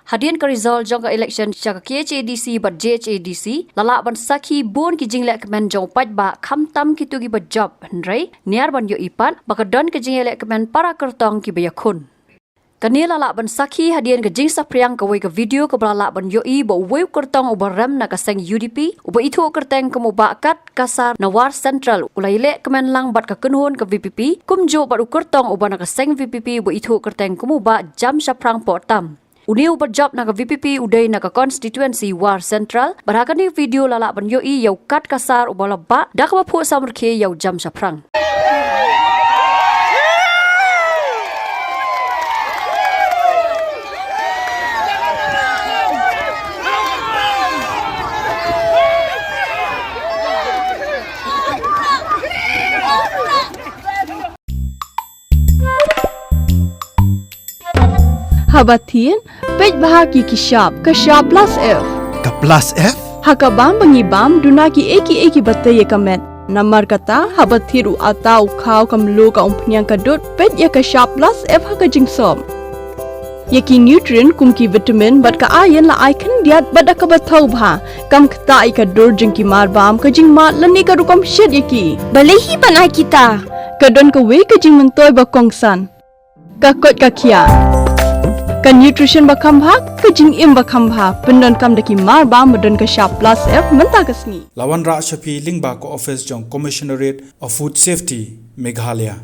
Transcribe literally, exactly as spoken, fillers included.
Hadien ka result jong ka election sha ka K H A D C bad J H A D C, la lah ban sakhi bun ki jingleh kmen jong u paidbah, khamtam kito kiba jop, hynrei niar ban ïohi pat ba ka don ka jingïaleh kmen para kyrtong kiba ïakhun. Kane la lah ban sakhi hadien ka jingsaphriang kawei ka video kaba la lah ban ïohi ba uwei u kyrtong uba rem na ka seng U D P, uba ithuh kyrteng kum u Bah Kat Kasar na War Central, u la ïaleh kmen lang bad ka kynhun ka V P P, kumjuh bad u kyrtong uba na ka seng V P P uba ithuh kyrteng kum u Bah Jamshaphrang Pohtam. Une uba jop na ka V P P u dei na ka constituency War Central, bad ha kane ka video la lah ban ïohi ïa u Kat Kasar uba la bah da kaba phuh samrkhie ïa u Jamshaphrang. Haba thied, peit bha ki ki shap, ka shap plus F. Ka plus F? Ha ka bam ba ngi bam, duna kiei kiei kiba tei ïa ka met. Namar kata, haba thied u atta, u khaw, ka mluh, ka umphniang, ka dud, peit ïa ka shap plus F ha ka jingsop. Ïa ki nutrient kum ki vitamin bad ka iron la ai khyndiat bad da kaba thaw bha. Kam ktah ïa ka dur jong ki mar bam, ka jingmad lane ka rukom shet ïa ki. Balei hi ban ai kita? Ka don kawei ka jingmyntoi ba kongsan. Ka koit ka khiah. Ka nutrition ba kham bha, ka jingim ba kham bha. Pyndonkam da ki mar bam ba don ka shap plus F mynta ka sngi. La wanrah sha phi lyngba ka office jong Commissionerate of Food Safety, Meghalaya.